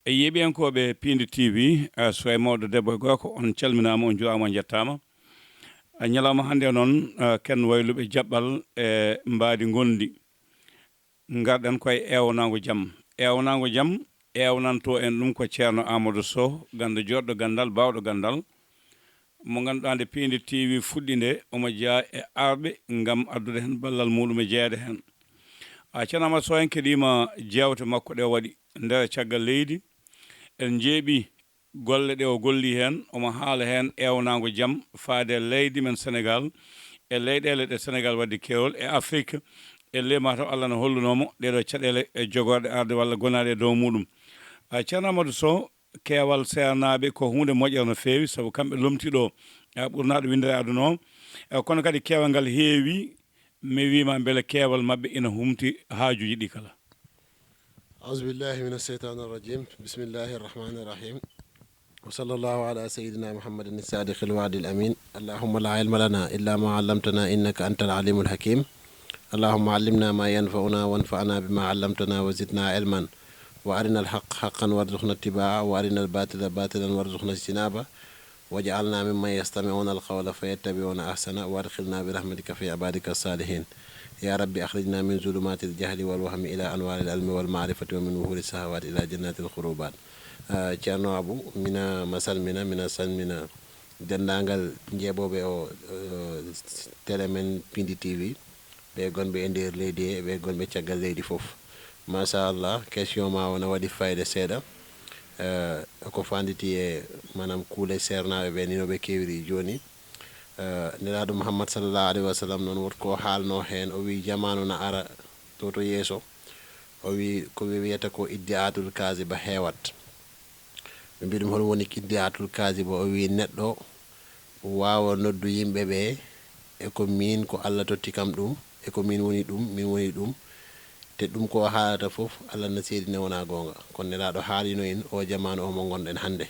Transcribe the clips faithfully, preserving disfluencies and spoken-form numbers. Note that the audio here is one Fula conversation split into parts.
E yeeɓiyankooɓe Piindi T V, eh, so e mawɗo debbo e gorko, on calminaama, on njuuraama, on njettaama. Eh, ñalawma hannde o noon, eh, ken wayluɓe jaɓɓal e mbaadi ngonndi. Ngarɗen koye eewnaango jam. Eewnaango jam, eewnanto en ɗum ko Ceerno Amadou Sow, ganndo jooɗɗo ganndal, baawɗo ganndal. Mo ngannduɗaa nde Piindi T V fuɗɗi nde, omo jeyaa e arɓe ngam addude heen ballal muɗum e jeyeede heen. A Ceerno Amadou Sow, en keɗiima jeewte makko ɗe o waɗi nder caggal leydi. En njeeɓi golle ɗe o golli heen, omo haala heen eewnaango jam faade leydi men Senegaal, e leyɗeele ɗe Senegaal waddi keerol, e Afrik, e ley mataw Allah no hollunoo mo ɗeeɗoo caɗeele e jogorɗe arde walla gonaade e dow muɗum. A Ceerno Amadou Sow, keewal seernaaɓe ko huunde moƴƴere no feewi, sabu kamɓe lomtii ɗo, a ɓurnaaɗo winndere e aduna o. E kono kadi keewal ngal heewi, mi wiima mbele keewal maɓɓe ina humti haajuuji ɗi kala. أعوذ بالله من الشيطان الرجيم. بسم الله الرحمن الرحيم. وصلى الله على سيدنا محمد الصادق الوعد الأمين. اللهم لا علم لنا إلا ما علمتنا إنك أنت العليم الحكيم. اللهم علمنا ما ينفعنا وانفعنا بما علمتنا وزدنا علما. وأرنا الحق حقا وارزقنا اتباعه وأرنا الباطل باطلا وارزقنا اجتنابه. واجعلنا ممن يستمعون القول فيتبعون أحسنه وأدخلنا برحمتك في عبادك الصالحين. يا رب أخرجنا من ظلمات الجهل والوهم إلى أنوار العلم والمعرفة ومن وهول الشهوات إلى جنات القربات. Ah, Ceerno Abu, mina ma salmina, mina salmina denndaangal njeeɓooɓe o, eh, télé men Piindi T V, ɓe gonɓe e nder leydi he, ɓe gonɓe caggal leydi fof. Machallah, question ma o no waɗi fayida seeɗa. Eh, ko fanditi e, maanaam, kuule seernaaɓe ɓe, ni no ɓe keewiri jooni. Eh, Nelaaɗo Muhammad sallallahu alayhi wa sallam noon, woto ko haalno heen, o wii jamaanu na ara to, to yeeso. O wii ko ɓe wiyata ko iddi'aatul kaaziba heewat. Ɓe mbii ɗum, hol woni iddi'aatul kaaziba? O wii neɗɗo waawa noddu yimɓe ɓe e ko miin, ko Allah totti kam ɗum, e ko miin woni ɗum, miin woni ɗum. Te ɗum ko o haalata fof, Allah na seedina wonaa goonga. Kono Nelaaɗo haalino en o jamaanu o mo ngonɗen hannde.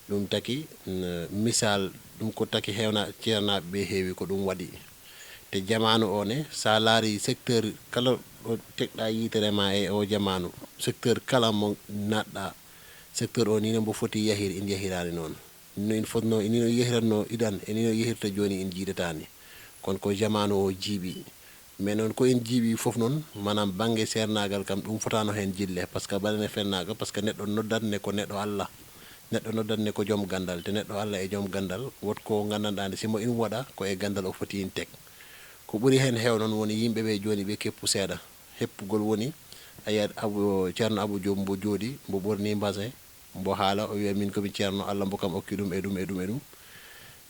Ɗum taki, n-, misal, ɗum ko taki heewna ceernaaɓe ɓe heewi ko ɗum waɗi. Te jamaanu o ne, so a laari secteur kala ɗo tekɗa yitere ma e o jamaanu, secteur kala mo naatɗa, secteur o ni no mbo foti yahir, in yahiraani noon. No in fotno, ni no yahiratno idan, e ni no yahirta jooni, in jiidataani. Kono ko jamaanu o jiiɓi. Mais noon ko in jiiɓi fof noon, maanaam bannge seernaagal kam, ɗum fotaano heen jille, par ce que bana ne fennaaga, par ce que neɗɗo noddat ne ko neɗɗo Allah. Neɗɗo noddat ne ko joom ganndal, te neɗɗo Allah e joom ganndal, woto ko nganndanɗaa nde, si mo in waɗa, ko e ganndal o foti in tek. Ko ɓuri heen heew noon woni yimɓe ɓe jooni ɓe keppu seeɗa. Heppugol woni, a yiyat Abu, Ceerno Abu Joob mbo jooɗi, mbo ɓorni mbasin, mbo haala, o wiya min ko mi ceerno, Allah mbo kam okki ɗum e ɗum e ɗum e ɗum.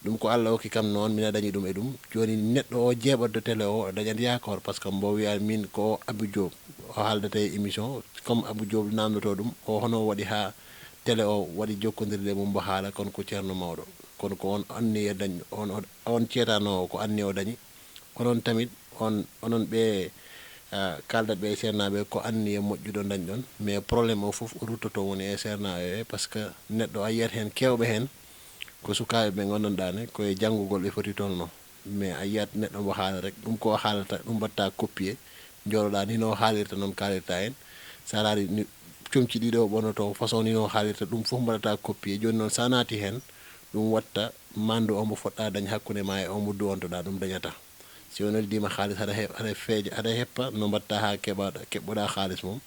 Ɗum ko Allah okki kam noon, mina dañi ɗum e ɗum. Jooni neɗɗo o jeeɓat to télé o, o dañat yakoor, par ce que mbo wiya min ko o Abu Joob, o haaldata e émission, comme Abu Joob namdoto ɗum, o hono waɗi haa télé o waɗi jokkondirde e mum mbo haala, kono ko ceerno mawɗo. Kono ko on anniya dañ, on, on, on ceetanoowo ko anniya o dañi. Onon tamit, on, onon ɓe, ah, kaaldat ɓe e seernaaɓe, ko anniya moƴƴuɗo dañɗon. Mais problème o fof o ruttoto woni e seernaaɓe ɓe, par ce que neɗɗo a yiyat heen keewɓe heen ko sukaaɓe ɓe nganndanɗaa ne, ko e janngugol ɓe foti tolno. Mais a yiyat neɗɗo mbo haala rek, ɗum ko o haalata, ɗum mbaɗta copier, njooɗoɗaa ni no haalirta, noon kaalirta heen. So a laari ni, comci ɗiɗo o ɓornoto, façon ni no haalirta, ɗum fof mbaɗata copier. Jooni noon, so a naati heen, ɗum watta mandu o mbo foɗɗa dañ hakkunde ma e o mbo duwontoɗaa, ɗum dañata. Si o noddiima haalis, haɗa he-, haɗa feeja, haɗa heppa no mbaɗta haa keɓaɗa, keɓɓoɗa haalis mum.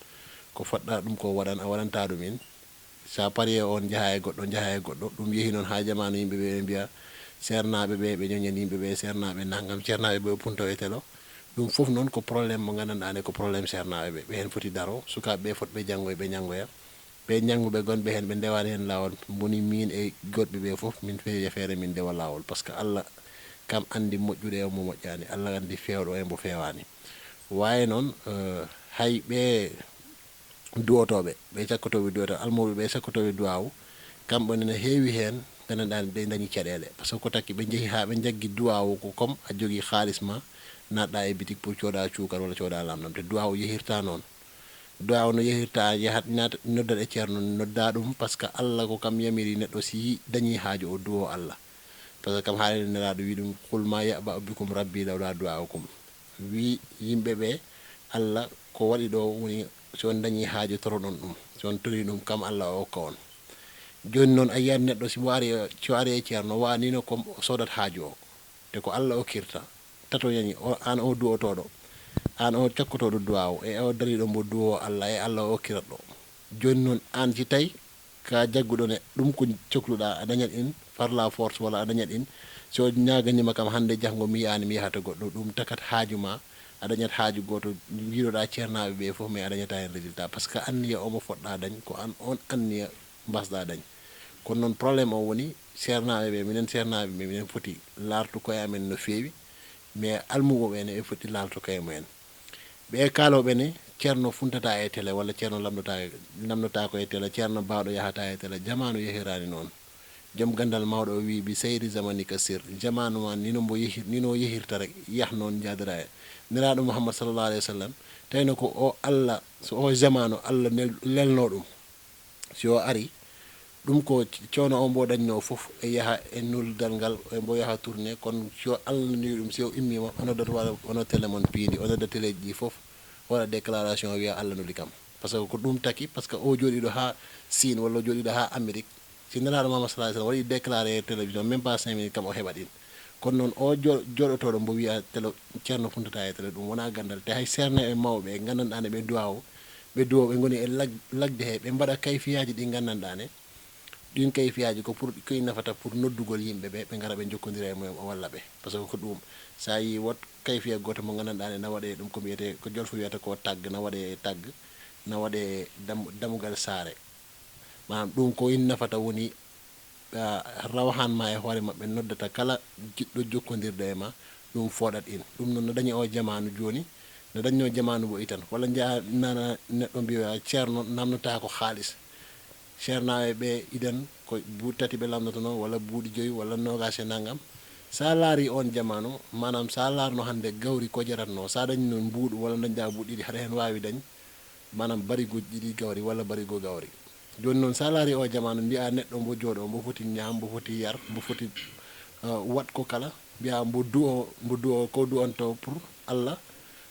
Ko foɗɗa ɗum ko waɗan, a waɗanta ɗum in. So a parii e on, njaha e goɗɗo, njaha e goɗɗo. Ɗum yehi noon haa jamaanu yimɓe ɓe, ɓe mbiya seernaaɓe ɓe, ɓe ñoñan yimɓe ɓe, seernaaɓe nanngam, seernaaɓe ɓe punto e telo. Ɗum fof noon ko problème mo nganndanɗaa ne, ko problème seernaaɓe ɓe. Ɓe heen foti daro, sukaaɓe ɓe fotɓe janngoye, ɓe ñanngoya. Ɓe ñannguɓe gonɓe heen, ɓe ndewaani heen laawol. Mboni miin e goɗɓe ɓe fof, min feewi e feere min ndewa laawol. Par ce que Allah kam anndi moƴƴuɗo e mo moƴƴaani. Allah anndi feewɗo e mbo feewaani. Waaye noon, eh, hay ɓe duwotooɓe, ɓe cakkotooɓe duwata, almawɓe ɓe cakkotooɓe duwaawu, kamɓe ne, ne heewi heen, ɓe nana ɗe dañi caɗeele. Par ce que ko taki ɓe njehi haa ɓe njaggi duwaawu ko comme a jogii haalis ma, naatɗa e bitik pour cooda cuukar walla cooda lamɗam. Te duwaawu yehirta noon. Duwaawu no yehirta, yahat, naat, noddat e ceerno, nodda ɗum, par ce que Allah ko kam yamiri neɗɗo si yi-, dañi haaju o duwo Allah. Par ce que kam haali Nelaaɗo wi ɗum, "Qul ma ya'ba'u bikum rabbi lawla du'a'ukum." Wi yimɓe ɓe, Allah ko waɗi ɗo woni Si on dañii haaju, toroɗon ɗum. Si on torii ɗum, kam Alla o okka on. Jooni noon, a yiyat neɗɗo, si mo ari, si o ari e ceerno, wa ni no ko o soodat haaju o. Te ko Alla okkirta. Tato yani, o, aan o du'otooɗo, aan o cakkotooɗo duwaawu, e o dariiɗo mbo du'oo Alla, e Alla o okkirat ɗo. Jooni noon, aan si tawi ka jagguɗo ne, ɗum ko cokluɗaa, a dañat in par la force, walla a dañat in, si o ñaaganiima kam hannde, janngo mi yiyaani, mi yahata goɗɗo, ɗum takat haaju ma, a dañat haaju gooto, njiiɗoɗaa ceernaaɓe ɓe fof, mais a dañataa heen résultat, parce que anniya o mo fotɗaa dañ, ko aan oon anniya mbasɗaa dañ. Kono noon, problème o woni, seernaaɓe ɓe, minen seernaaɓe ɓe, minen foti laartu koye amen no feewi, mais almuɓe ɓe ne, ɓe foti laalto koye mumen. Ɓe kaalooɓe ne, ceerno funtata e télé, walla ceerno lamndota, lamndota ko e télé, ceerno baawɗo yahata e télé, jamaanu yehiraani noon. Joom ganndal mawɗo o wii, "Bi seyri zamanika sir." Jamaanu ma, ni no mbo yehi-, ni no yehirta rek, yah noon njaadira e. Nelaaɗo Muhammad sallallahu alayhi wa sallam, tawino ko o Alla, so o jamaanu Alla nel-, lelnoo ɗum. Si o ari, ɗum ko coono o mbo dañnoo fof, e yaha e nuldal ngal, e mbo yaha tourné, kono si o alnanii ɗum, si o immiima, o noddat wala, o nodda télé mon piindi, o nodda téléji ɗi fof, o waɗa déclaration, o wiya Alla nuli kam. Parce que ko ɗum taki, parce que o jooɗiiɗo haa Siin, walla o jooɗiiɗo haa Amérique, si Nelaaɗo Muhammad sallallahu alayhi wa sallam waɗi déclaré e télévision, même pas cinq minutes, kam o heɓat in. Kono noon, o jo-, jooɗotooɗo mbo wiya télé, ceerno funtata e télé, ɗum wonaa ganndal. Te hay seernaaɓe mawɓe ɓe nganndanɗaa ne ɓe duwaawo, ɓe duwaawo, ɓe ngoni e lag-, lagde he, ɓe mbaɗa kayfiyaaji ɗi nganndanɗaa ne. Ɗiin kayfiyaaji ko pour, ko ɗi nafata pour noddugol yimɓe ɓe, ɓe ngara ɓe njokkondira e mumen, o walla ɓe. Parce que ko ɗum, so a yii woto kayfiya gooto mo nganndanɗaa ne, na waɗee ɗum ko mbiyetee, ko Jolfo wiyata ko tag, na waɗee tag, na waɗee dam-, dammugal saare. Maanaam ɗum ko in nafata woni, ah, rawahan ma e hoore maɓɓe noddata kala jiɗɗo jokkondirde e ma, ɗum fooɗat in. Ɗum noon no dañi o jamaanu jooni, no dañnoo jamaanu mbo itan. Walla njaha nana neɗɗo mbiya ceerno namnotaa ko haalis. Ceernaaɓe ɓe idan ko buuɗi tati ɓe lamnotonoo, walla buuɗi joyi, walla noogaas e nanngam. So a laari oon jamaanu, maanaam so a laarno hannde gawri ko jaratnoo, so a dañi noon mbuuɗu walla dañɗaa buuɗi ɗiɗi, haɗa heen waawi dañ, maanaam, bariguuji ɗiɗi gawri walla barigo gawri. Jooni noon, so a laari o jamaanu, mbiyaa neɗɗo mbo jooɗoo, mbo foti ñaam, mbo foti yar, mbo foti, eh, waɗ ko kala, mbiyaa mbo du'o, mbo du'o, ko du'anto pour Alla,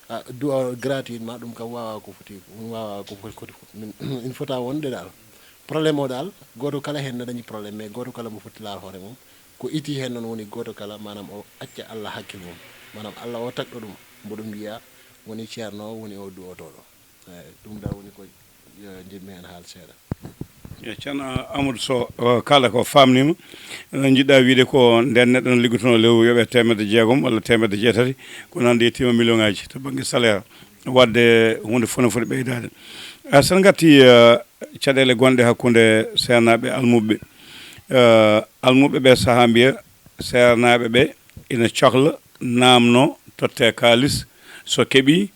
ah, du'a gratuitement, ɗum kam waawaa ko foti, ɗum waawaa ko foti, foti, min, ina fota wonde daal. Problème o daal, gooto kala heen na dañi problème, mais gooto kala mbo foti laar hoore mum. Ko itii heen noon woni gooto kala, maanaam, o acca Alla hakke mum. Maanaam, Alla o tagɗo ɗum, mboɗo mbiya woni ceerno o, woni o du'otooɗo. Eey, ɗum ɗa woni ko, eh, njiɗmi heen haal seeɗa. Eey, Ceerno Amadou Sow, o, kala ko faamniima. No njiɗɗa wiyde ko ndeen neɗɗo no liggotonoo lewru yoɓee teemedde jeegom walla teemedde jeetati, kono hannde yettiima million ŋaaji to bannge salaire, waɗde huunde fof no foti ɓeydaade. Eh, so en ngartii, eh, caɗeele gonɗe hakkunde seernaaɓe e almuɓɓe, eh, almuɓɓe ɓe sahaa mbiya seernaaɓe ɓe ina cohla naamno tottee kaalis, so keɓii,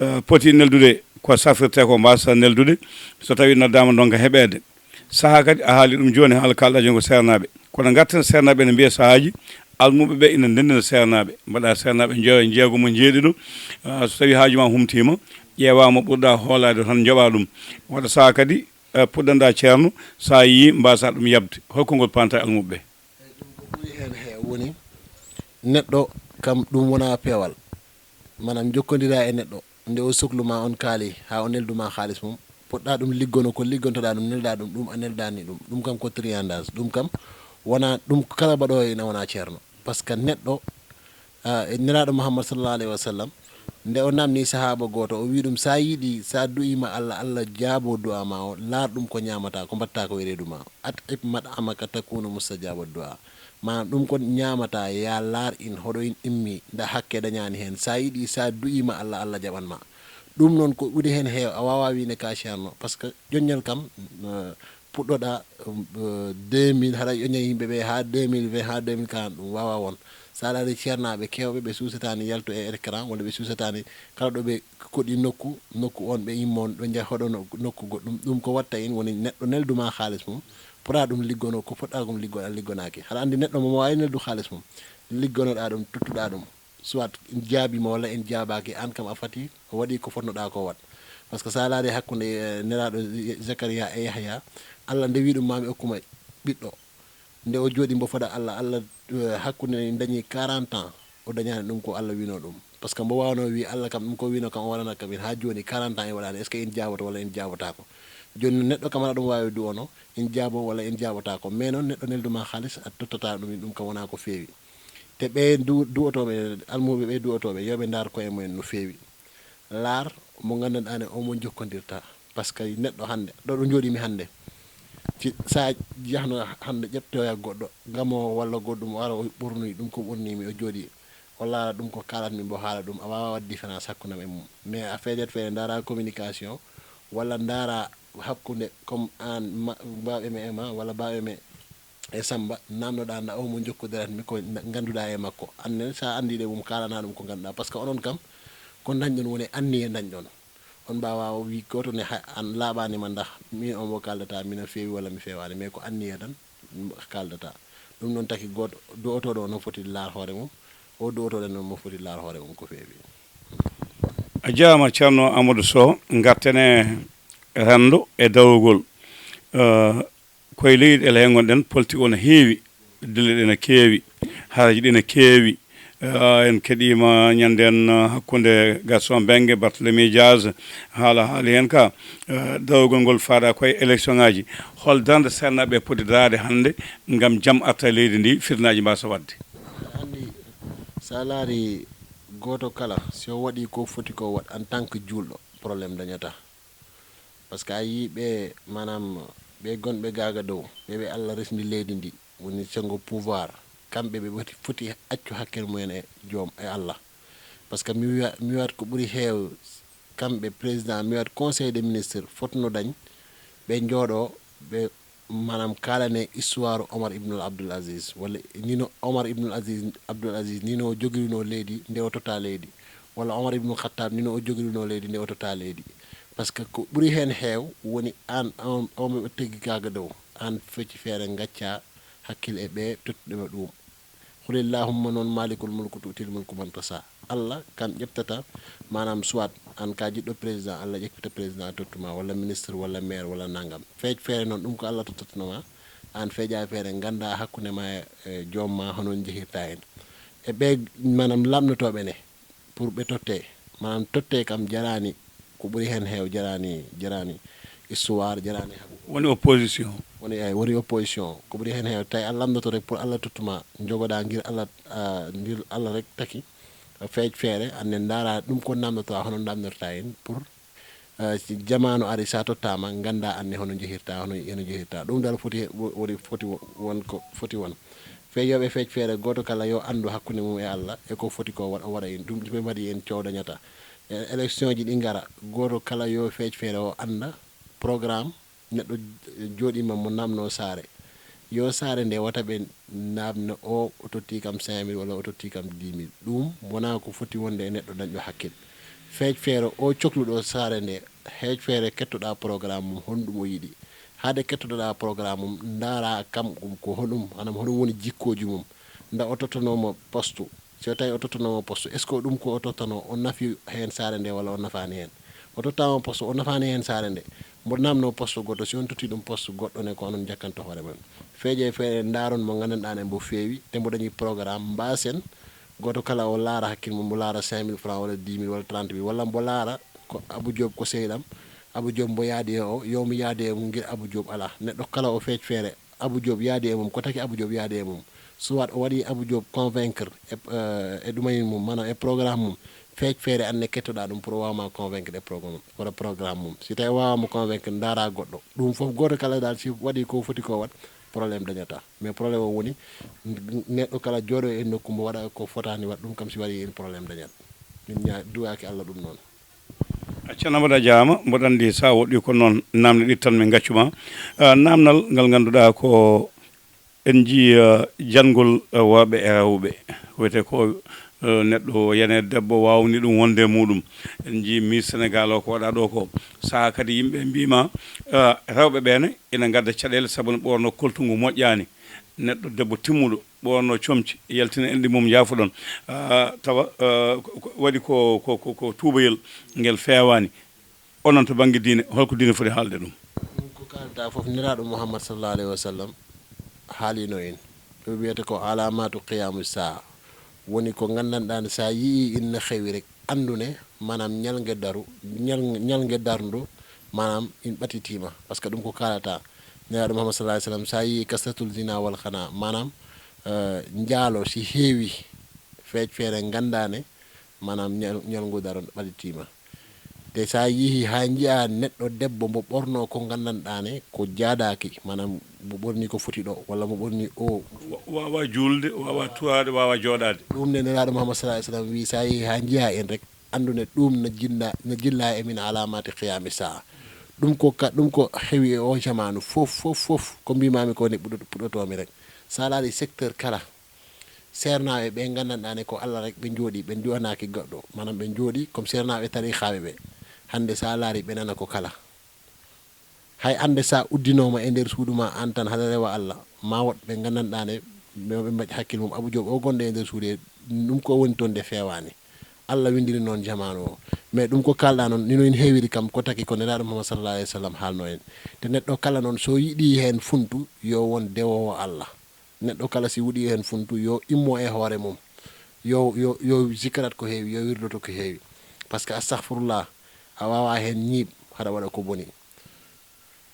eh, poti neldude ko safrirtee ko, mbaasa neldude, so tawii noddaama ndonka heɓeede. Sahaa kadi, a haali ɗum jooni, haala kaalɗaa jooni ko seernaaɓe. Kono ngarten seernaaɓe ene mbiya sahaaji, almuɓɓe ɓe ina ndenndina seernaaɓe. Mbaɗa seernaaɓe njeewa, njeegomo, njeeɗiɗo, ah, so tawii haaju ma humtiima, ƴeewa mo ɓurɗa hoolaade tan njoɓa ɗum. Waɗa sahaa kadi, eh, puɗɗanɗa ceerno, so a yii mbaasa ɗum yaɓde. Hol konngol paanta e almuɓɓe ɓe? Eey, ɗum ko ɓuri heen he woni neɗɗo kam ɗum wonaa peewal. Maanaam, njokkondira e neɗɗo, nde o soklu ma, on kaali, haa o neldu ma haalis mum, poɗɗa ɗum liggono, ko liggontoɗa ɗum, nelda ɗum, ɗum a neldani ɗum. Ɗum kam ko triandage. Ɗum kam wonaa, ɗum kala mbaɗoowo ina wonaa ceerno. Parce que neɗɗo, ah, e Nelaaɗo Muhammad sallallahu alayhi wa sallam, nde o namni sahaaba gooto, o wii ɗum, "Sa yiɗi, sa du'ima Alla, Alla jaabo du'a ma o, laar ɗum ko ñaamata, ko mbaɗta ko e reedu ma. At'im mat'amaka takunu mustajaba du'a." Maanaam, ɗum ko ñaamata, ya laar in, hoɗo in immi, nda hakke dañaani heen. Sa yiɗi, sa du'ima Alla, Alla jaɓan ma. Ɗum noon ko ɓuri heen heew, a waawaa wiide ka ceerno, parce que joññal kam, eh, puɗɗoɗa, um, eh, deux mille, haɗa ƴoña yimɓe ɓe haa deux mille vingt, haa deux mille quarante, ɗum waawaa won. So a laari ceernaaɓe keewɓe, ɓe suusataani yaltu e écran, walla ɓe suusataani kala ɗo ɓe koɗi nokku, nokku on ɓe immoon, ɓe njaha hoɗo no-, nokku goɗɗum. Ɗum ko watta en woni neɗɗo neldu ma haalis mum, pota ɗum liggono, ko poɗɗa ɗum liggoɗa, liggonaaki. Haɗa anndi neɗɗo mo waawi neldu haalis mum, liggonoɗa ɗum, tottuɗa ɗum. Soit en jaabiima walla en jaabaaki, aan kam a fati, o waɗi ko fotnoɗaa ko waɗ. Parce que so a laari hakkunde, eh, Nelaaɗo Zakariya e Yahya, Alla nde wii ɗum, "Maa mi okkuma ɓiɗɗo." Nde o jooɗi mbo fada Alla, Alla, eh, hakkunde en dañi quarante ans, o dañaani ɗum ko Alla wiino ɗum. Parce que mbo waawno wi Allah kam ɗum ko wino kam o waɗana kam in haa jooni quarante ans en waɗaani, est ce que in jaaboto walla in jaabotaako? Jooni noon neɗɗo kam aɗa ɗum waawi duwono in jaabo walla in jaabotaako, mais noon neɗɗo nelduma haalis a tottata ɗum in, ɗum kam wonaa ko feewi. Te ɓe du- duwotooɓe, almuuɓe ɓe duwotooɓe, yo ɓe ndaar koye mumen no feewi. Laar mo nganndanɗaa ne o mo jokkondirta. Parce que neɗɗo hannde ɗo ɗo jooɗimi hannde, si sa yahno hannde ƴettoya goɗɗo gamo walla goɗɗum o ara o ɓornoyi ɗum ko ɓornimi o jooɗi, o laara ɗum ko kaalatmi mbo haala ɗum, a waawa waɗ différence hakkundam e mum. Mais a feeñat feere ndaara communication walla ndaara hakkunde comme an ma- mbaaɓe me e ma walla mbaaɓe me e Samba, namnoɗa nda o mo jokkodirata mi ko nda- ngannduɗa e makko. Annen sa anndi ɗe mum kaalana ɗum ko ngannduɗa, parce que onon kam ko dañɗon woni anniye dañɗon. On mbaawa wi gooto ne ha- an laaɓaani ma ndax min on mo kaaldata mina feewi walla mi feewaani, mais ko anniye tan kaaldata. Ɗum noon taki gooto du'otooɗo o no foti laar hoore mum, o du'otooɗo noon mo foti laar hoore mum ko feewi. A jaama Ceerno Amadou Sow, ngarten e renndo e dawrugol. Eh, koye leydi ele he ngonɗen, politique o no heewi, dille ɗe no keewi, haraji ɗi no keewi. Eh, en keɗiima ñande en, eh, hakkunde Gaston Mbengue, Barthélemy Diaz, haala haali heen ka. Eh, dawrugol ngol faaɗa koye élection ngaji. Hol darnde seernaaɓe poti daraade hannde ngam jam arta e leydi ndi, fitnaaji mbasa waɗde? Anndi, so a laari gooto kala si o waɗi ko foti ko waɗ en tant que juulɗo, problème dañata. Parce que a yii ɓe maanaam ɓe gonɓe gaaga dow ɓe ɓe Allah resndi leydi ndi woni senngo pouvoir, kamɓe ɓe ɓoti foti accu hakkil mumen e joom e Allah. Parce que mi wiya mi wiyat ko ɓuri heew kamɓe président mi wiyat conseil des ministres fotno dañ ɓe njooɗo ɓe maanaam kaalane histoire Omar ibnul Abdul Aziz walla nino Omar ibnul Aziz Abdul Aziz nino o jogirino leydi nde o totta leydi walla Omar ibnul Khattab nino o jogirino leydi nde o totta leydi. Parce que ko ɓuri heen heew woni aan on on ɓe tigi kaaga dow aan fecci feere ngacca hakkil e ɓe tottuɗe ma ɗuum. Qulillahumma noon malikul mulku tu'til mulku man tasa. Allah kam ƴeftata maanaam soit aan ka jiɗɗo président Allah ƴeftita président tottuma walla ministre walla maire walla nangam feec feere noon ɗum ko Allah tottatnoma. Aan feeja feere ngannda hakkunde ma e joom ma hono njehirta heen e ɓe maanaam lamnotooɓe ne pour ɓe totte maanaam totte kam jarani ko ɓuri heen heew jarani jarani histoire jarani hagu. Woni opposition. Woni ay woni opposition ko ɓuri heen heew tawi a lamdoto rek pour Allah tottuma jogoɗa ngir Allah ngir Allah rek taki feec feere anne ndaara ɗum ko namdotoa hono namdorta heen pour si jamaanu ari sa tottama ganda anne hono jehirta hono hono jehirta ɗum dal foti woni foti won ko foti won. Feejoɓe feec feere gooto kala yo anndu hakkunde mum e Allah e ko foti ko waɗa o waɗa in ɗum ɗume mbaɗi en cowdañata e élection ji ɗi ngara gooto kala yo feec feere o annda programme neɗɗo jooɗima mo namno saare yo saare nde wata ɓe namno o o totti kam cinq mille walla o totti kam dix mille ɗum wona ko foti wonde e neɗɗo dañɗo hakkil. Feec feere o cokluɗo saare nde heec feere kettoɗa programme mum honɗum o yiɗi. Haade kettoɗoɗa programme mum ndaara kam ɗum ko honɗum hanam honɗum woni jikkoji mum. Nda o tottanoma poste so tawi o tottanoma poste est ce que ɗum ko o tottano o nafi hen saare nde walla o nafani hen? O tottama poste o nafani hen saare nde mboɗo namno poste goɗɗo si on totti ɗum poste goɗɗo ne ko onon jakkanto hoore mon. Feeje feere ndaron mo gandanɗa ne mbo feewi te mbo dañi programme mbasen. Gooto kala o laara hakkille mum, mbo laara cinq mille francs walla dix mille walla trente mille walla mbo laara ko Abou Diop ko sehil am, Abou Diop mbo yaadi e o, yo mi yaade e mum ngir Abou Diop alaa. Neɗɗo kala o feec feere Abou Diop yaadi e mum, ko taki Abou Diop yaadi e mum. Soit o waɗi Abou Diop convaincre e e ɗumayel mum, maanaam e programme mum, feec feere aan ne kettoɗaa ɗum pour o waawa ma convaincre e programme mum. Si tawi waawa mo convaincre ndaara goɗɗo. Ɗum fof gooto kala dal si waɗi ko foti ko waɗ, problème dañata. Mais problème o woni neɗɗo kala jooɗo e nokku mbo waɗa ko fotaani waɗ ɗum kam si waɗi en problème dañat. Min ña duwaaki Allah ɗum noon. Acca namada jaama mboɗo anndi sa woɗɗi ko noon namde ɗittan min gaccuma. Ah, namnal ngal ngannduɗaa ko en njii ah, janngol ah, worɓe e rewɓe wiyete ko ah, neɗɗo yene debbo wawni ɗum wonde e muɗum. En njii Miss Sénégal o ko waɗa ɗo ko saha kadi yimɓe mbima ah, rewɓe ɓene ina gadda caɗele sabu no ɓorno koltungu moƴƴani. Neɗɗo debbo timmuɗo ɓorno comci yaltina enɗi mum jaafoɗon. Ah, tawa ah, ko- ko- waɗi ko ko- ko- ko tuubayel ngel feewani. Onon to bannge diine holko diine foti haalde ɗum? Ɗum ko kaalda fof niraaɗo Muhammad sallallahu alayhi wa sallam haalino en. Ɗum wiyata ko alamatu qiyamu saa. Woni ko nganndanɗaa ne, so a yii ina xewi rek, anndu ne, maanaam, ñalnge daru, ñal-, ñalnge darndu, maanaam, in ɓatitiima. Parce que ɗum ko kaalata. Nelaaɗo Muhammad sallallahu alayhi wa sallam, so a yii kasratul zina wal khana, maanaam, eh, njaalo si heewi, feec feere nganndaa ne, maanaam, ñal-, ñalngu daru ɓatitiima. Te so a yii haa njiyaa neɗɗo debbo mbo ɓornoo ko nganndanɗaa ne ko jaadaaki, maanaam, mbo ɓornii ko foti ɗo, walla mbo ɓornii o. Wa-, waawaa juulde, waawaa tuwaade, waawaa jooɗaade. Ɗum ne Nelaaɗo Muhammad sallallahu alayhi wa sallam wii, so a yii haa njiyaa en rek, anndu ne ɗum na jinna, na jilla e min alaamaati qiyaami saa. Ɗum ko ka, ɗum ko heewi e o jamaanu fof, fof, fof, ko mbiimaami ko ne puɗɗo-, puɗɗotoomi rek. So a laari secteur kala, seernaaɓe ɓe nganndanɗaa ne ko Allah rek ɓe njooɗii, ɓe nduwanaaki goɗɗo. Maanaam, ɓe njooɗii comme seernaaɓe tariikaaɓe ɓe. Hannde, so a laari, ɓe nana ko kala. Hay hannde, so a uddinooma e nder suudu ma aan tan, hade rewa Allah, ma woɗ ɓe nganndanɗaa ne, ɓe, ɓe mbaɗi hakkil mum. Abou Diop o gonɗo e nder suudu he, ɗum ko woni toon de feewaani. Allah winndiri noon jamaanu o. Mais ɗum ko kaalɗaa noon, ni no en heewiri kam, ko taki ko Nelaaɗo Muhammad sallallahu alayhi wa sallam haalno en. Te neɗɗo kala noon, so yiɗi heen funtu, yo won dewoowo Allah. Neɗɗo kala, si wuɗi heen funtu, yo immo e hoore mum. Yo, yo, yo zikrat ko heewi, yo wirdoto ko heewi. Parce que astahfirullah, a waawaa heen ñiiɓ, haɗa waɗa ko boni.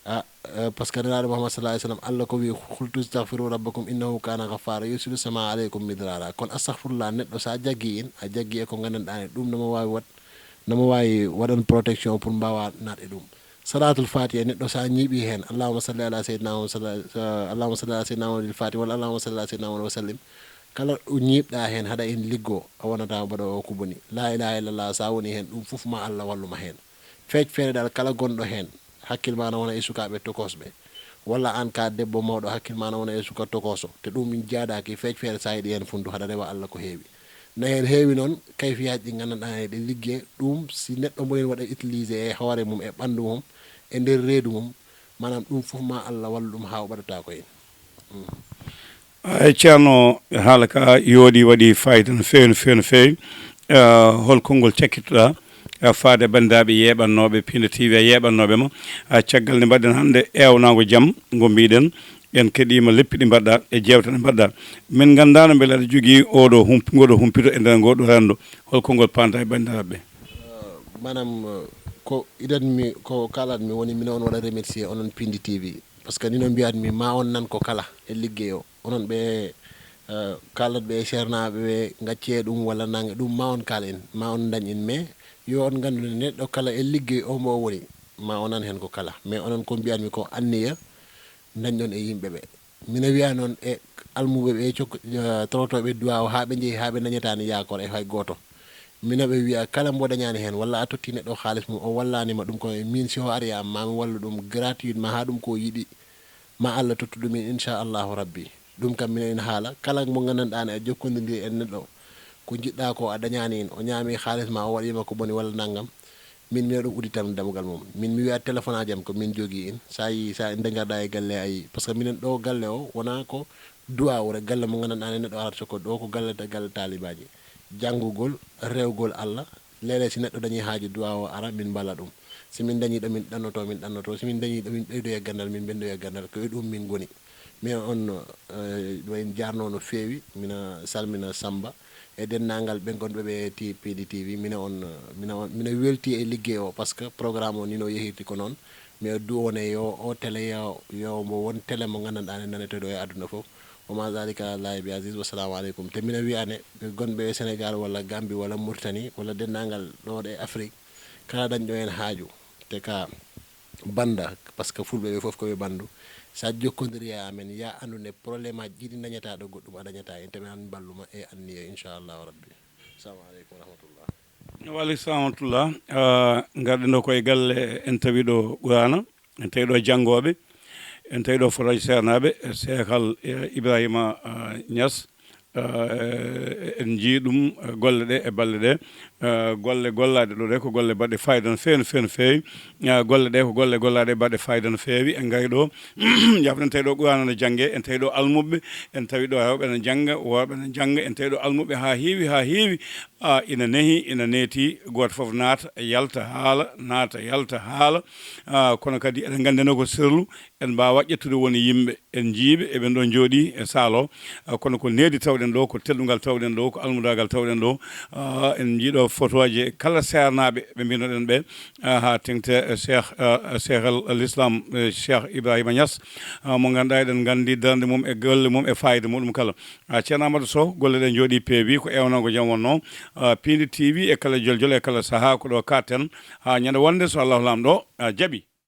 A, eh, parce que Nelaaɗo Muhammad sallallahu alayhi wa sallam, Allah ko wii, "Qultu astahfiru rabbakum innahu kana ghaffara, yursilu samaa alaykum midrara." Kono astahfirullah, neɗɗo, so a jaggii in, a jaggii e ko nganndanɗaa ne, ɗum no mo waawi waɗ-, no mo waawi waɗan protection pour mbaawaa naat e ɗum. Salaatul Faatiha, neɗɗo, so a ñiiɓii heen, "Allahumma salli ala sayyidina Muhammad, salla-, sa-, Allahumma salli ala sayyidina Muhammadil Faatihi," walla "Allahumma salli ala sayyidina Muhammad wa sallim." Kala ɗo ñiiɓɗaa heen, haɗa en liggoo, a wonata mbaɗoowo ko boni. La ilaha illallah, so a woni heen, ɗum fof ma Allah wallu ma heen. Feec feere dal, kala gonɗo heen, hakkil ma na wona e sukaaɓe tokoosɓe. Walla aan ka debbo mawɗo, hakkil ma na wona e suka tokooso. Te ɗum in jaadaaki, feec feere so a yiɗi heen funtu, haɗa rewa Allah ko heewi. No heen heewi noon kayfiyaaji ɗi nganndanɗaa ne ɗe liggee, ɗum si neɗɗo mbo en waɗa utilisé e hoore mum, e ɓanndu mum, e nder reedu mum, maanaam, ɗum fof ma Allah wallu ɗum haa o ɓadata ko heen. Mm. Ay, Ceerno, haala ka yooɗi, waɗi fayida no feewi, no feewi, no feewi. Ah, hol konngol cakkitoɗaa, ah, faade banndiraaɓe yeeɓannooɓe Pindi T V, yeeɓannooɓe ma, ah, caggal nde mbaɗɗen hannde eewnaango jam ngo mbiɗen, en keɗiima leppi ɗi mbaɗɗa e jeewte ɗe mbaɗɗa. Min nganndaano mbele aɗa jogii oɗo hump-, ngoɗo humpito e nder ngoɗo renndo. Hol konngol paanta e banndiraaɓe ɓe? Ah, maanaam, ah, ko idan mi, ko kaalatmi woni mino on waɗa remercier onon Pindi T V. Parce que ni no mbiyatmi, ma on nan ko kala e liggey o. Onon ɓe, eh, kaalatɓe e seernaaɓe ɓe, ngaccee ɗum walla nanga ɗum, ma on kaal en, ma on ndañ en. Mais yo on nganndu ne neɗɗo kala e liggey o mbo o woni, ma o nan heen ko kala. Mais onon ko mbiyatmi ko anniya ndañɗon e yimɓe ɓe. Mina wiya noon e almuɓe ɓe, cok-, eh, torotooɓe duwaaw haa ɓe njehi, haa ɓe ndañataani yaakor e hay gooto. Mina ɓe wiya kala mbo dañaani heen, walla a totti neɗɗo haalis mum, o wallaani ma ɗum, ko min si o ari am, ma mi wallu ɗum gratuitement haa ɗum ko yiɗi. Ma Allah tottu ɗum en, inchallahu rabbi. Ɗum kam, minen ina haala, kala mo nganndanɗaa ne a jokkondiri e neɗɗo, ko njiɗɗaa ko a dañaani en, o ñaami haalis ma, o waɗiima ko boni walla nanngam, min mino ɗum udditam dammugal mum. Min mi wiya téléphone aji am ko min jogii en, so a yii, so a nde ngarɗaa e galle a yii, parce que minen ɗo galle o wonaa ko duwaawu rek, galle mo nganndanɗaa ne neɗɗo arata ko ɗo ko galle, galle taalibaaji, janngugol, rewgol Allah, Leele, si neɗɗo dañii haaju duwaa o ara, min mballa ɗum. Si min dañii ɗo min ɗannoto, min ɗannoto. Si min dañii ɗo min ɓeydoya ganndal, min ɓeydoya ganndal. Ko e ɗum min ngoni. Min on, eh, ɗum en jaarno no feewi. Mina salmina Samba e denndaangal ɓe ngonɓe ɓe ti-, P D T V. Mina on, mina on, mina welti e liggey o, parce que programme o ni no yehirti ko noon. Mi addu on e yo o télé yo, yo mbo won télé mo nganndanɗaa ne nanetoɗo e aduna fof. Wa ma zalika ala Allahi bi aziz. Wassalamu aleykum. Te mina wiya ne, ɓe gonɓe e Sénégal walla Gambie walla Mauritanie walla denndaangal ɗo ɗe Afrique, kala dañɗo heen haaju, te ka bannda, parce que fulɓe ɓe fof ko ɓe banndu. So a jokkondiri e amen, ya anndu ne problème aji ɗiɗi dañataa ɗo goɗɗum a dañataa heen, te min an mballuma e anniya, inchallahu rabbi. Assalamu aleykum wa rahmatullah. Wa aleykum salam wa rahmatullah. Ah, ngarɗen ɗo koye galle, en tawi ɗo Qur'aana, en tawi ɗo janngooɓe, en tawi ɗo fotaaji seernaaɓe, Cheikh Al, eh, Ibrahima, ah, Niass. Eh, en njii ɗum, eh, golle ɗe e balle ɗe. Eh, golle gollaaɗe ɗo ɗe ko golle baɗɗe fayida no feewi, no feewi, no feewi. Eh, golle ɗe ko golle gollaaɗe baɗɗe fayida no feewi. En ngarii ɗo, jaafoɗen tawi ɗo Qur'aana no janngee, en tawi ɗo almuɓɓe, en tawi ɗo rewɓe no jannga, worɓe no jannga, en tawi ɗo almuɓɓe haa heewi, haa heewi. Ah, ina nehi, ina neeti, gooto fof naata, yalta, haala, naata, yalta, haala. Ah, kono kadi eɗen nganndi no ko sirlu, en mbaawaa ƴettude won e yimɓe, en njiyii ɓe, eɓen ɗo njooɗii e saal o. Ah, kono ko needi tawɗen ɗo, ko teddungal tawɗen ɗo, ko almudaagal tawɗen ɗo. Ah, en njii ɗo fotooje kala seernaaɓe ɓe mbinoɗen ɓe, ah, haa teŋti, eh, Cheikh, ah, Cheikh al, al Islam, eh, Cheikh Ibrahima Niass, ah, mo ngannduɗaa eɗen nganndi darnde mum e golle mum e faayida muɗum kala. Ah, Ceerno Amadou Sow, golle ɗe njooɗii peewi, ko ewnango jam wonnoo. Ah, Piindi T V e kala joljol e kala sahaa ko ɗo kaaɗten. Haa ñande wonde so Allahu Laamɗo, ah, jaɓi.